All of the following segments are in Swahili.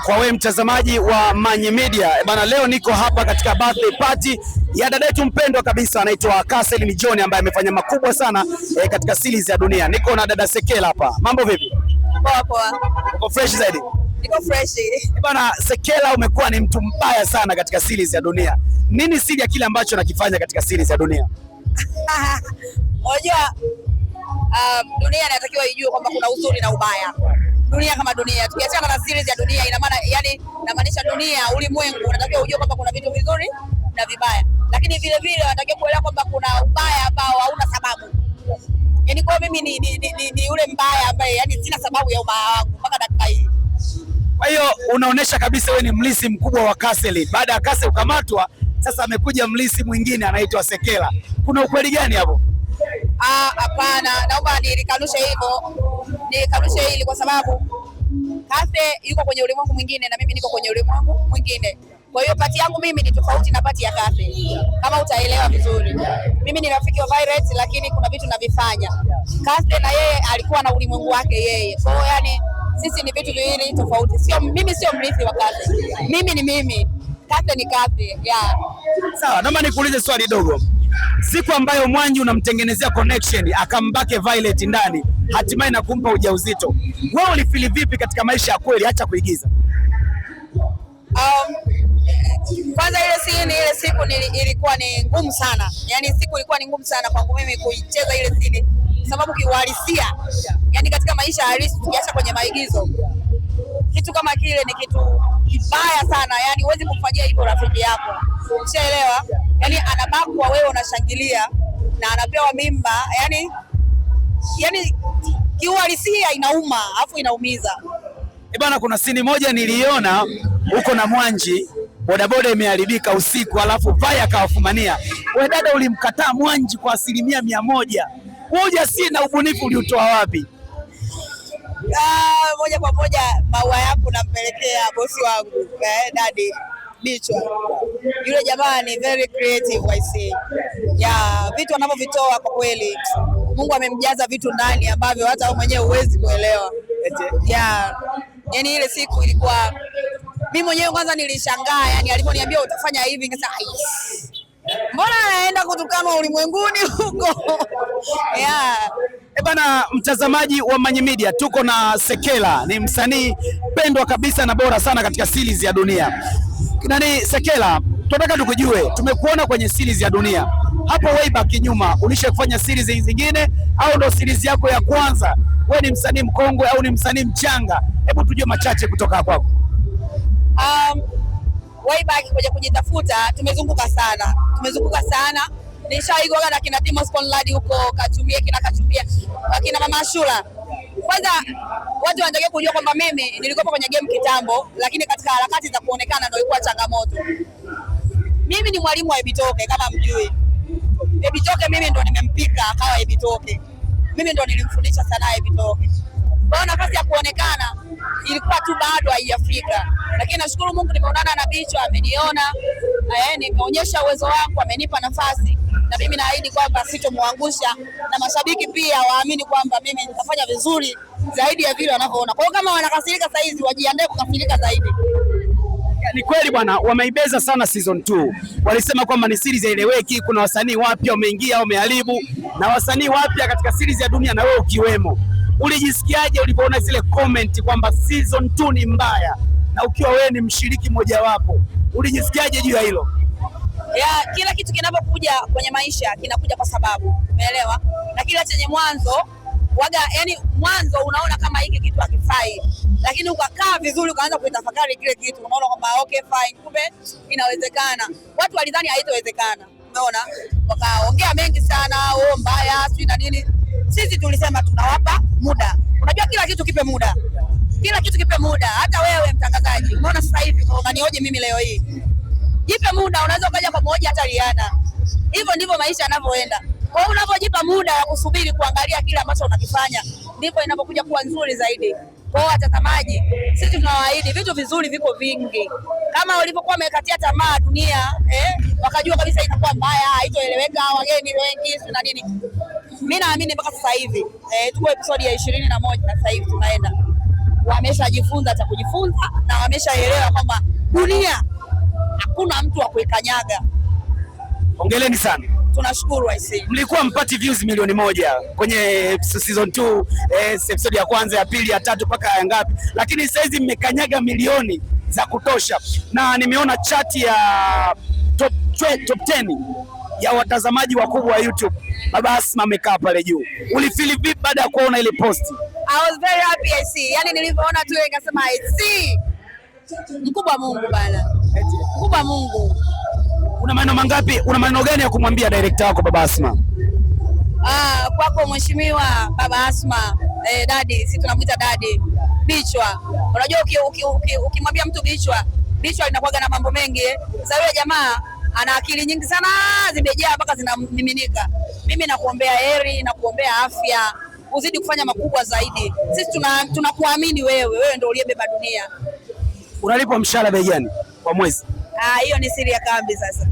Kwa wewe mtazamaji wa Manyi Media bana, leo niko hapa katika birthday party ya dada yetu mpendwa kabisa anaitwa Catherine John ambaye amefanya makubwa sana katika series ya Dunia. Niko na dada Sekela hapa. Mambo vipi? Poa poa. Uko fresh zaidi? Niko fresh. Bana Sekela, umekuwa ni mtu mbaya sana katika series ya Dunia. Nini siri ya kile ambacho nakifanya katika series ya Dunia? Unajua, dunia inatakiwa ijue kwamba kuna uzuri na ubaya. Dunia kama dunia, tukiachana na series ya Dunia, ina maana yani, namaanisha dunia, ulimwengu unatakiwa ujue kwamba kuna vitu vizuri na vibaya, lakini vile vile unatakiwa kuelewa kwamba kuna ubaya ambao hauna sababu. Yani kwa mimi ni yule mbaya ambaye yani sina sababu ya ubaya wangu mpaka dakika hii. Kwa hiyo unaonesha kabisa wewe ni mlisi mkubwa wa Kaseli. Baada ya Kaseli kukamatwa, sasa amekuja mlisi mwingine anaitwa Sekela. Kuna ukweli gani hapo? Ah, hapana, naomba nilikanushe hivyo, nilikanushe hili kwa sababu Kase yuko kwenye ulimwengu mwingine na mimi niko kwenye ulimwengu mwingine. Kwa hiyo pati yangu mimi ni tofauti na pati ya Kase, kama utaelewa vizuri. Mimi ni rafiki wa Violet, lakini kuna vitu navifanya. Kase na yeye alikuwa na ulimwengu wake yeye. Kwa hiyo yani sisi ni vitu viwili tofauti. Sio mimi, sio mrithi wa Kase, mimi ni mimi, Kase ni Kase. Yeah. Sawa, naomba nikuulize swali dogo. Siku ambayo Mwanji unamtengenezea connection akambake Violet ndani, hatimaye na kumpa ujauzito, wewe ulifili vipi katika maisha ya kweli? Acha kuigiza. Kwanza ile scene, ile siku ilikuwa ni ngumu sana, yaani siku ilikuwa ni ngumu sana kwangu mimi kuicheza ile scene, sababu kiuhalisia, yani katika maisha halisi, tukiacha kwenye maigizo, kitu kama kile ni kitu kibaya sana, yani huwezi kumfanyia hivyo rafiki yako, ushaelewa? Yani anabakwa, wewe unashangilia na anapewa mimba, yani kiuhalisia inauma, afu inaumiza. Eh bana, kuna sini moja niliona huko na Mwanji, bodaboda imeharibika usiku, alafu Vai akawafumania. Wewe dada, ulimkataa Mwanji kwa 100%. Wewe ujasiri na ubunifu uliutoa wapi? Ah, moja kwa moja maua yangu nampelekea bosi wangu Daddy Bichwa. Yule jamaa ni very creative I see. Yeah, vitu anavyovitoa kwa kweli Mungu amemjaza vitu ndani ambavyo hata wewe mwenyewe huwezi kuelewa. Yeah. Yani ile siku ilikuwa mimi mwenyewe kwanza nilishangaa, yani aliponiambia utafanya hivi nikasema mbona anaenda kutukanwa ulimwenguni huko? Yeah. Eh bana, mtazamaji wa Manyi Media, tuko na Sekela, ni msanii pendwa kabisa na bora sana katika series ya Dunia. Nani Sekela, tunataka tukujue, tumekuona kwenye series ya Dunia hapo way back nyuma, ulisha kufanya series zingine au ndo series yako ya kwanza? Wewe ni msanii mkongwe au ni msanii mchanga? Hebu tujue machache kutoka kwako. Way back kwenye kujitafuta tumezunguka sana, tumezunguka sana. Nishaigwaga na kina Timos Conrad huko Kachumia, kina Kachumia, kina Mama Ashura. Kwanza watu wanatakiwa kujua kwamba mimi nilikuwa kwenye game kitambo, lakini katika harakati za kuonekana ndio ilikuwa changamoto. Mimi ni mwalimu wa Ebitoke kama mjui. Ebitoke mimi ndo nimempika akawa Ebitoke. Mimi ndo nilimfundisha sanaa Ebitoke. Kwa hiyo nafasi ya kuonekana ilikuwa tu bado haijafika, lakini nashukuru Mungu nimeonana na Bichwa, ameniona, nimeonyesha uwezo wangu, amenipa nafasi, na mimi naahidi kwamba sitomwangusha, na mashabiki pia waamini kwamba mimi nitafanya vizuri zaidi ya vile wanavyoona. Kwa hiyo kama wanakasirika saa hizi, wajiandae kukasirika zaidi. Ni kweli bwana, wameibeza sana season 2. Walisema kwamba ni series haieleweki, kuna wasanii wapya wameingia, wameharibu, na wasanii wapya katika series ya Dunia na wewe ukiwemo. Ulijisikiaje ulipoona zile comment kwamba season 2 ni mbaya, na ukiwa wewe ni mshiriki mmojawapo, ulijisikiaje juu ya hilo? Ya, kila kitu kinapokuja kwenye maisha kinakuja kwa sababu, umeelewa? Na kila chenye mwanzo waga, yani mwanzo unaona kama hiki kitu hakifai, lakini ukakaa vizuri ukaanza kuitafakari kile kitu, unaona kwamba okay fine, kumbe inawezekana. Watu walidhani haitowezekana, umeona, wakaongea mengi sana, oh mbaya sijui na nini. Sisi tulisema tunawapa muda. Unajua kila kitu kipe muda, kila kitu kipe muda. Hata wewe mtangazaji, umeona sasa hivi unanioje mimi leo hii, jipe muda, unaweza ukaja kwa moja hata Rihanna. Hivyo ndivyo maisha yanavyoenda. Kwa hiyo unapojipa muda wa kusubiri kuangalia kile ambacho unakifanya, ndipo inapokuja kuwa nzuri zaidi. Kwa hiyo watazamaji, sisi tunawaahidi vitu vizuri viko vingi. Kama walivyokuwa wamekatia tamaa dunia, wakajua kabisa itakuwa mbaya, haitoeleweka, wageni wengi na nini. Mimi naamini mpaka sasa hivi, tuko episode ya 21 sasa hivi tunaenda. Wameshajifunza cha kujifunza na wameshaelewa kwamba dunia hakuna mtu wa kuikanyaga. Hongereni sana. Tunashukuru IC. Mlikuwa mpati views 1 milioni kwenye season 2, episode ya kwanza, ya pili, ya tatu mpaka ya ngapi, lakini sasa hizi mmekanyaga milioni za kutosha, na nimeona chati ya top 10 ya watazamaji wakubwa wa YouTube. Baba Asma amekaa pale juu. Ulifeel vipi baada ya kuona ile post? I was very happy IC. Yani nilivyoona tu nikasema IC. Mkubwa Mungu bana. Mkubwa Mungu. Una maneno mangapi? Una maneno gani ya kumwambia director wako Baba Asma? Ah, kwako mheshimiwa Baba Asma, daddy, si tunamuita daddy. Bichwa. Unajua ukimwambia mtu bichwa, bichwa linakuwaga na mambo mengi eh. Sasa yule jamaa ana akili nyingi sana zimejaa mpaka zinamiminika. Mimi nakuombea heri, nakuombea afya, uzidi kufanya makubwa zaidi. Sisi tunakuamini wewe, wewe ndio uliyebeba dunia. Unalipwa mshahara bei gani kwa mwezi? Ah, hiyo ni siri ya kambi sasa.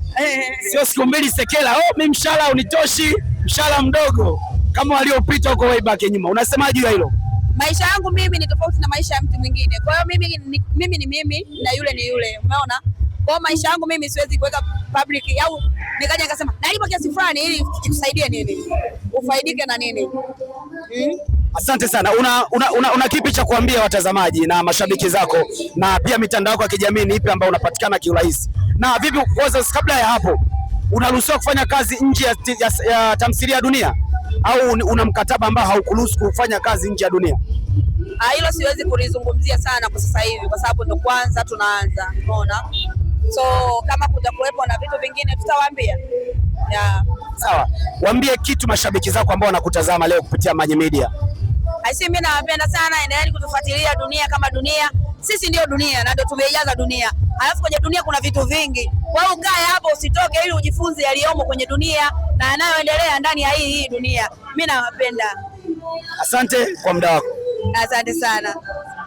Sio siku mbili Sekela, oh, mimi mshahara unitoshi, mshahara mdogo kama waliopita huko way back nyuma. Unasemaje juu ya hilo? Maisha yangu mimi ni tofauti na maisha ya mtu mwingine. Kwa hiyo mimi ni mimi na yule ni yule, umeona? Kwa hiyo maisha yangu mimi siwezi kuweka public au nikaja nikasema nalipa kiasi fulani ili kikusaidie nini, ufaidike na nini? Mm? Asante sana. Una kipi cha kuambia watazamaji na mashabiki zako na pia mitandao yako ya kijamii ni ipi ambayo unapatikana kiurahisi? Na vipi kwanza, kabla ya hapo, unaruhusiwa kufanya kazi nje ya tamthilia ya Dunia au una mkataba ambao haukuruhusu kufanya kazi nje ya Dunia? Ah, hilo siwezi kulizungumzia sana kwa sasa hivi kwa sababu ndo kwanza tunaanza, umeona? So kama kutakuwepo na vitu vingine tutawaambia. Yeah. Sawa, waambie kitu mashabiki zako ambao wanakutazama leo kupitia Manyi Media. Aisi, mimi nawapenda sana, endeleeni kutufuatilia Dunia kama Dunia. Sisi ndio dunia na ndio tumeijaza dunia. Alafu kwenye dunia kuna vitu vingi. Kwa hiyo ukae hapo usitoke, ili ujifunze yaliyomo kwenye dunia na yanayoendelea ndani ya hii dunia. Mimi nawapenda. Asante kwa muda wako. Asante sana.